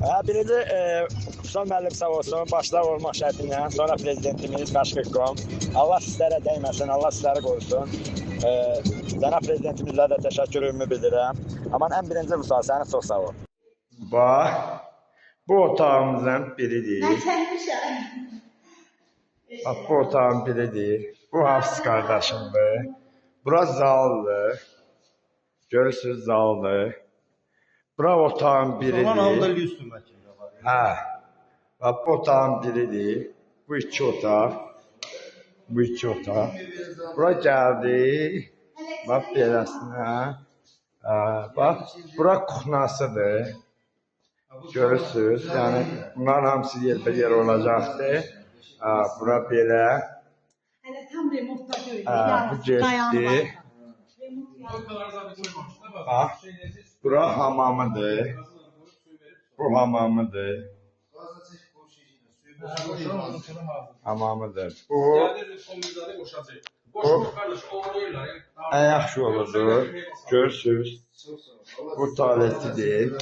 Birinci Vüsal müəllim sağ olsun, başda olmaq şərti ilə, sonra prezidentimiz Qaşqıqqom. Allah sizlərə dəyməsin, Allah sizləri qorusun. Cənab prezidentimizlə də təşəkkürümü bildirirəm. Aman ən birinci Vüsal, səni çox sağ ol. Bax, bu otağımızın biridir. Mən çəkmişəm. Bax, bu otağın biridir. Bu Hafız qardaşımdır. Bura zaldır. Görürsünüz, zaldır. Bura otağın biridir. Olan hamı da lüstr məkində var. Hə. Bax, bu otağın biridir. Bu iki otaq. Bu iki otaq. Bura gəldi. Bax, beləsinə. Hə, bax, bura kuxnasıdır. Görürsünüz. Yəni, bunların hamısı yerbəyer olacaqdır. Hə, bura belə. Hələ tam remontda deyil. Hə, bu getdi. Bax, bura hamamıdır. Bu hamamıdır. Hamamıdır. Bu ayaq yoludur. Görürsünüz. Bu tualetidir.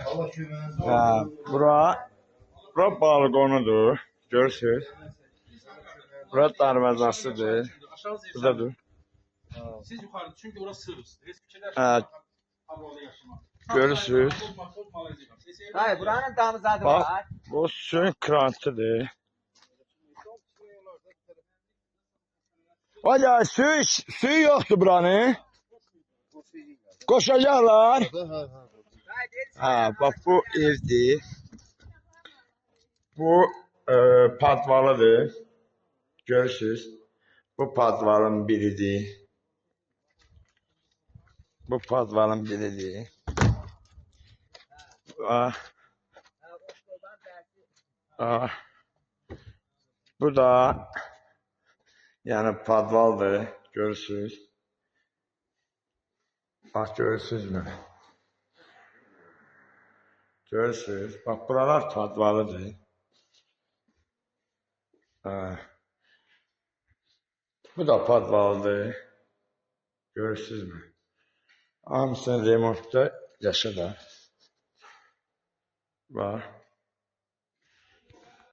Allah köməyiniz Hə, bura balkonudur. Görürsünüz. Bura darvazasıdır. Burada dur. Siz yukarı çünkü orası sığ. Heç fikirlər. Hə. Görürsünüz. Hayır, buranın damızadı Bax, var. bu suyun krantıdır. Vay, suyu yoxdur buranın. Qoşacaqlar. Hə, bax bu evdir. Bu padvalıdır. Görürsünüz. Bu padvalın biridir. Bu padvalın biridir. Ah. Ah. Bu da yəni padvaldır. Görürsünüz. Bax görürsünüzmü? Görürsünüz. Bax buralar padvalıdır. Ha. Bu da padvalıdır. Görürsünüzmü? Hamısını remontda yaşa da. Bax.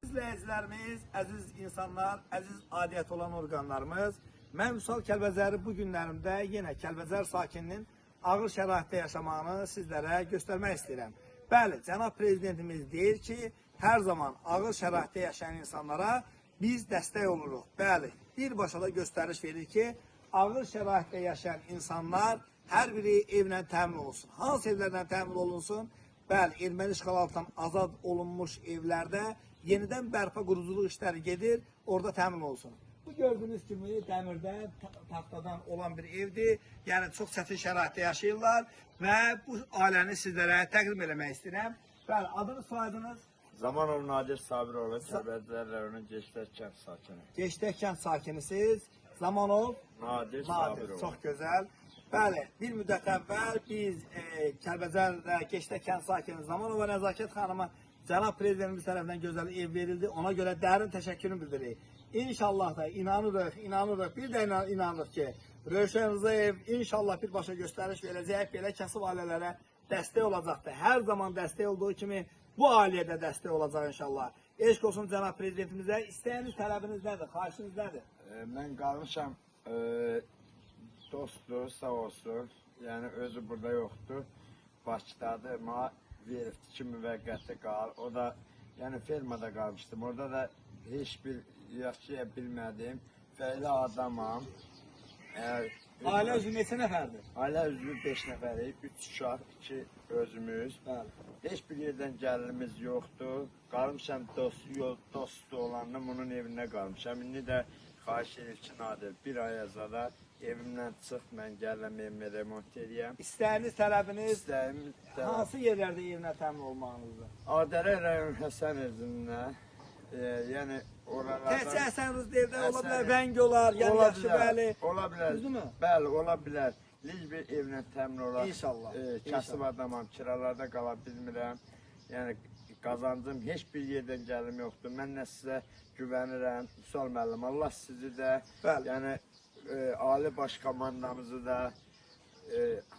İzləyicilərimiz, əziz insanlar, əziz aidiyyəti olan orqanlarımız, mən Vüsal Kəlbəcəri bu günlərimdə yenə Kəlbəcər sakininin ağır şəraitdə yaşamağını sizlərə göstərmək istəyirəm. Bəli, cənab prezidentimiz deyir ki, hər zaman ağır şəraitdə yaşayan insanlara biz dəstək oluruq. Bəli, birbaşa da göstəriş verir ki, ağır şəraitdə yaşayan insanlar hər biri evlə təmin olunsun. Hansı evlərlə təmin olunsun? Bəli, erməni işğal altından azad olunmuş evlərdə yenidən bərpa quruculuq işləri gedir, orada təmin olunsun. Bu gördüyünüz kimi dəmirdən, taxtadan olan bir evdir. Yəni çox çətin şəraitdə yaşayırlar və bu ailəni sizlərə təqdim eləmək istəyirəm. Bəli, adınız, soyadınız? Zamanov Nadir Sabiroğlu, Kəlbəcər rayonu Geçdək kənd sakini. Geçdək kənd sakinisiz. Zamanov Nadir Nadir, Sabiroğlu. çox gözəl. Bəli, bir müddət əvvəl biz Kəlbəcərdə Geçdək kənd sakini Zamanova Nəzakət xanıma cənab prezidentimiz tərəfindən gözəl ev verildi. Ona görə dərin təşəkkürünü bildiririk. İnşallah da inanırıq, bir də inanırıq ki, Rövşən Rzayev inşallah birbaşa göstəriş verəcək, belə kasıb ailələrə dəstək olacaqdır. Hər zaman dəstək olduğu kimi bu ailəyə də dəstək olacaq inşallah. Eşq olsun cənab prezidentimizə. İstəyiniz, tələbiniz nədir, xahişiniz nədir? Mən qalmışam dostdur, sağ olsun. Yəni özü burada yoxdur. Bakıdadır. Mənə veribdi ki, müvəqqəti qal. O da yəni fermada qalmışdım. Orada da heç bir yaşaya bilmədim. Fəyli adamam. Ailə üzvü neçə nəfərdir? Ailə üzvü 5 nəfərik, 3 uşaq, 2 özümüz. Bəli. Heç bir yerdən gəlirimiz yoxdur. Qalmışam dostu olanla bunun evində qalmışam. İndi də xahiş edir ki, Nadir, bir ay əzada evimdən çıx, mən gəlirəm evimi remont eləyəm. İstəyiniz, tələbiniz İstəyim, hansı yerlərdə evlə təmin olmağınızdır? Adərə rayon Həsən özündə, yəni oralardan... Təkcə Həsən Rızayevdən ola bilər, Həsən- Vəng olar, yəni Ola yaxşı bilər, bəli. Ola bilər. Düzdürmü? Bəli, ola bilər. Liz bir evlə təmin olar. İnşallah, Kasıb inşallah. adamam, kiralarda qala bilmirəm. Yəni qazancım heç bir yerdən gəlim yoxdur. Mən nə sizə güvənirəm. Vüsal müəllim, Allah sizi də, Bəli. yəni ali baş komandamızı da,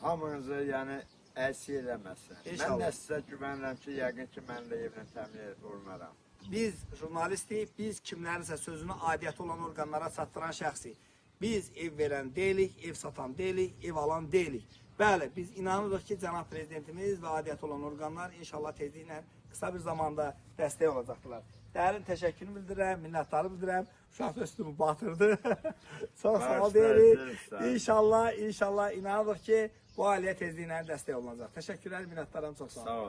hamınızı, yəni Əksik eləməsin. Mən İnşallah. də sizə güvənirəm ki, yəqin ki, mən də evlə təmin olunaram. Biz jurnalistik, biz kimlərinsə sözünü aidiyyəti olan orqanlara çatdıran şəxsik. Biz ev verən deyilik, ev satan deyilik, ev alan deyilik. Bəli, biz inanırıq ki, cənab prezidentimiz və aidiyyəti olan orqanlar inşallah tezliklə qısa bir zamanda dəstək olacaqdılar. Dərin təşəkkürümü bildirirəm, minnətdarımı bildirirəm. Uşaq da üstümü batırdı. Çox sağ ol deyirik. Bağışlayın, İnşallah, inşallah inanırıq ki, bu ailəyə tezliklə dəstək olunacaq. Təşəkkürlər, minnətdaram, çox sağ olun. Sağ ol.